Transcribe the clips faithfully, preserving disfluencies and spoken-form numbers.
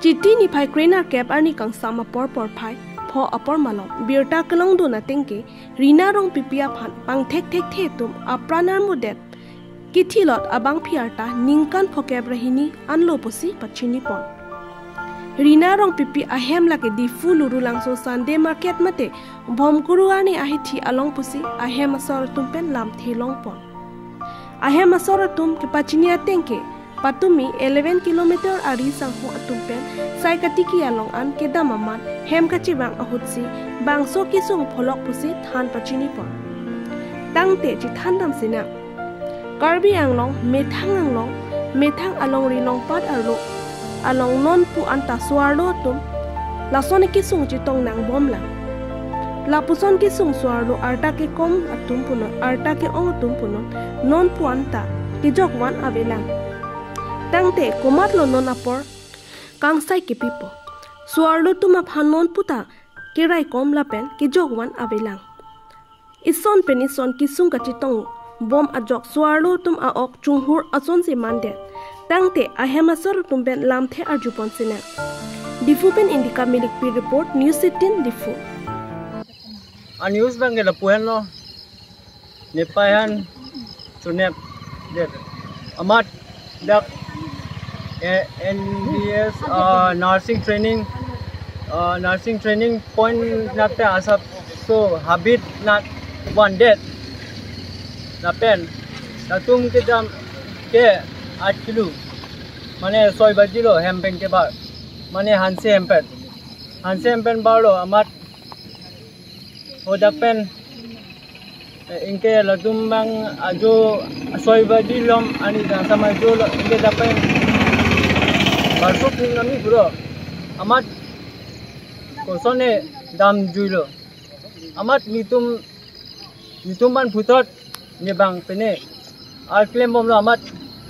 Chiti niphai krenerkep arni kangsam apor porphai pho apor malom birta kelongdun atengke Rina Rongpipi aphan pangthek thekthe atum apran armudet kithilot abangphi arta ningkan phokep ra hini anlo pusi pachinipon. Rina Rongpipi ahem lake Diphu Lurulangso Sunday Market mate Bhomkuru arni ahithi along pusi ahem asor atum pen lamthe longpon. Ahem asor atum kepachini atengke patumi eleven kilometer ari sangho atum pen sai katiki along an kedam amat hem kachevang ahutsi bangso kesung pholok pusi than pachinipon. Tangte chethandam sinang. Karbi Anglong, methang Anglong, methang alongri longpat arlo along nonpu anta so-arlo atum lason kesung chetong nangbomlang. Lapuson kesung so-arlo arta kekom atum punon, arta ke-ong atum punon, nonpu anta kejokvan avelang. Tangte komatlo non apor kangsai kepipo. So-arlo atum aphan nonpu ta keraikom lapen kejokvan avelang. Ison pen ison kesung kachetong bom ajok so-arlo atum a-ok chunghur asonsi mandet. Tangte ahem asor atum pen lamthe arjupon sinang. Diphu pen Indika Milikpi report, News eighteen Diphu. A-news abangke lapu henlo. Nepei aphan chunep det. Amat dak, eh, N B S, ah, nursing training, ah, nursing training point nat asapso habit nat vandet. Lapen latum kedam ke aat kilo, mane soi baji lo hem pen kebar, mane hanse hem pen, hanse hem pen barlo amat hadak pen, eh, anke latum abang ajo soi baji malom ani kangsam ajo lo, anke dak pen barso pung nami puro amat kosonne damjuilo. Amat netum, netum aphan puthot ne bang pene ar klembomlo, amat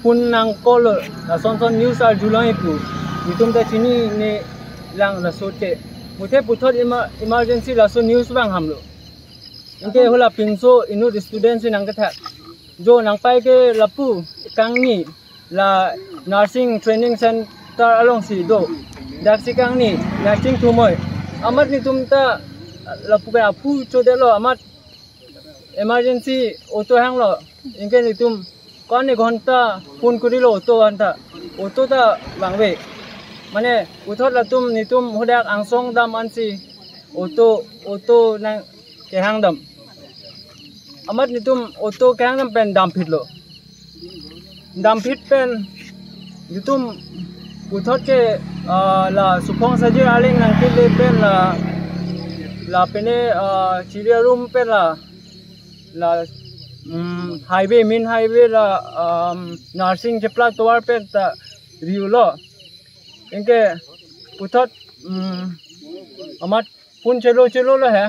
phone nang call lo, lason son news arjulong ipu. Netum ta chinine lang laso te. Muthe puthot emer-, emergency laso news abang hamlo. Anke hala pinso inut student si nangkethak. Jo nangpai ke lapu kangni la nursing training center alongsi do. Daksi kangni, nursing thumoi. Amat netum ta lapu ke aphu chodelo, amat emergency auto hanglo. Anke netum ko-an ek ghonta phone kurilo auto anta. Auto ta vangve. Mane puthot latum netum hadak angsong dam ansi auto, auto nangkehang dam. Amat netum auto kehang dam pen damphitlo. Damphit pen netum puthot ke, ah, la Suphong Sajir Aling nangkele pen la, la pene, ah, Chiri arum pen la, la, mm, highway, main highway la, um, nursing chepla tovar pen ta riulo. Anke puthot, mm, amat phone chelo chelo lo he.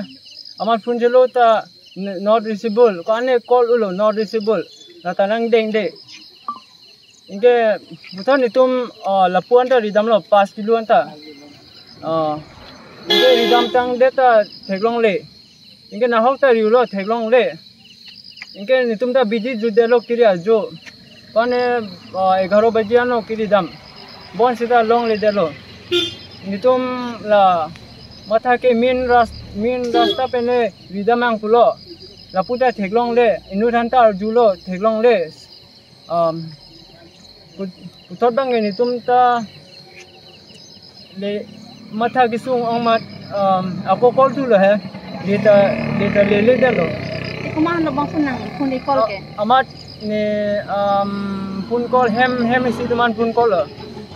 Amat phone chelo ta n-, not reachable. Ko-an ek call ulo not reachable. La ta nangdengde. Anke puthot netum, ah, lapu anta ridamlo, pas kilo anta. Ah, anke ridam tangdet ta theklongle. Anke nahok ta riulo theklongle. Anke netum ta bidi jutdetlo kiri ajo. Ko-an, ah, egharo baji ano kiri dam. Bon sita longledetlo. Netum la matha ke main ras-, main rasta pene ridam nang pulo. Lapu ta theklongle, inut aphan ta arjulo theklongle. Um, put-, puthot abang netum ta le matha kesung ong amat, um, ako call thulo he. Leta, leta leledetlo. Komatlo bang phone nang, phone call ke? Amat ne, um, phone call hem, hem isi atum aphan phone call lo.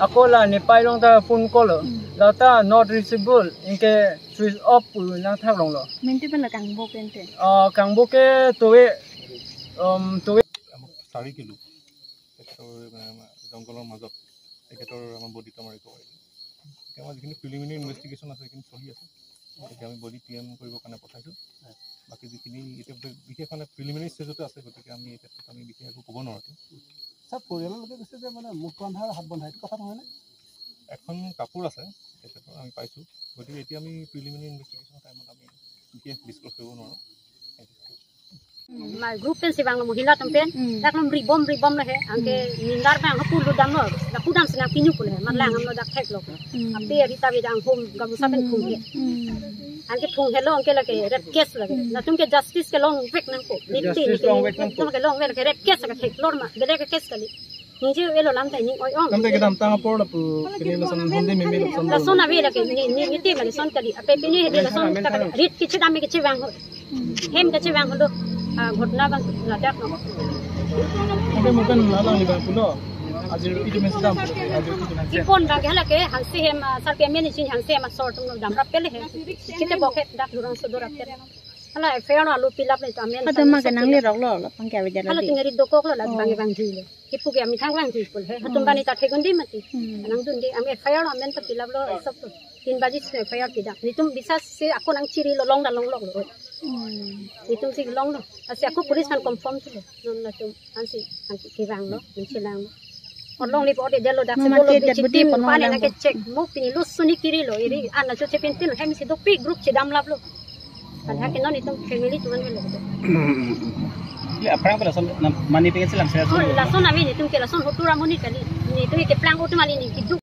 Ako la Nepei along ta phone call lo. Hmm. La ta not reachable, anke switch off pu nangthaklonglo. Main te pen la kangbo pen te? Ah, kangbo ke towe, um, towe. চাৰি কিলো তেখেতৰ, মানে, আমাৰ জংঘলৰ মাজত তেখেতৰ আমাৰ বডিটো আমাৰ ৰিকভাৰী। এতিয়া আমাৰ যিখিনি প্ৰিলিমিনাৰী ইনভেষ্টিগেশ্যন আছে, সেইখিনি চলি আছে। এতিয়া আমি বডি পি এম কৰিবৰ কাৰণে পঠাইছোঁ। বাকী যিখিনি এতিয়া বি-, বিশেষ মানে প্ৰিলিমিনাৰী ষ্টেজতে আছে, গতিকে আমি এই ক্ষেত্ৰত আমি বিশেষ একো ক'ব নোৱাৰোঁ। ছাৰ, পৰিয়ালৰ লোকে কৈছে যে, মানে, মুখ বন্ধা আৰু হাত বন্ধা, এইটো কথা নহয়নে? এখন কাপোৰ আছে তেখেতৰ, আমি পাইছোঁ। গতিকে এতিয়া আমি প্ৰিলিমিনাৰী ইনভেষ্টিগেশ্যনৰ টাইমত আমি বিশেষ ডিছক্ল'জ কৰিব নোৱাৰোঁ। Ma group pensi vanglo, mohila atum pen. Hmm. Dak lom ribom ribom lo he. Anke nindar pen anghapu lo damlo. Dak pudam si nangpinu pulo he. Mat lang amlo dak theklo. Hmm. Ape Rita Bey dak anghom gamusa pen phung he. Hmm. Anke phung helo anke lake rape case lake. Hmm. Latum ke justice ke longvek nangkok. Niti justice niti longvek nangkok. Latum ke longvek lake rape case lake theklor ma. Bede ke case kali. Ningje elo lam ta ning oi ong. Lam ta kedamtang apor lapu pini lason hundi mimi lason. Lason ave lake ni ni niti ma lason kali. Ape pini hedi lason ta kali. Rit kachedam kachevang ho. Hem kachevang ho lo. Ah, ghotna bang ladak no. Oke, mungkin lalang ni bang pulo. Ajir itu mesti dam. Ajir itu mesti. Ipon bang hala ke Hanse hem, ah, sar ke meni chin Hanse hem asor atum damrap pele he. Kita bokhet dak durang sodor apel. Hala F I R no alu pilap ni tamen. Ada ma kenang le rok lo, lo pangke awe jalo. Hala di. Tingari dokok lo la. Oh. Bang bang di le. Kipu ke amethang vangthu pul he. Atum bani ta thegun di mati. Hmm. Nangdun di, ami F I R lo amen ta pilap lo, sob to. Tin baji si F I R pidam. Netum bisa si ako nangchiri lo, long da longlok lo. Hmm. Netum si longlo. Asi ako police kan confirm thulo. Non latum ansi nangkevanglo, nangchelang lo. Orlong ni pode delo dak. Mama sibolo te jat bidi pano pale lang nangke check. Mo pini lo suni kiri lo. Iri ana cho chepin tin hem si dopik group chedam lap lo. Kan hake non itum family tuan velo. Ye, aphrang pen lason, na, mani pengen selang saya. Oh, lason ami netum ke lason hotu ra monit kali. Netum keplang hotu mali ni kiduk.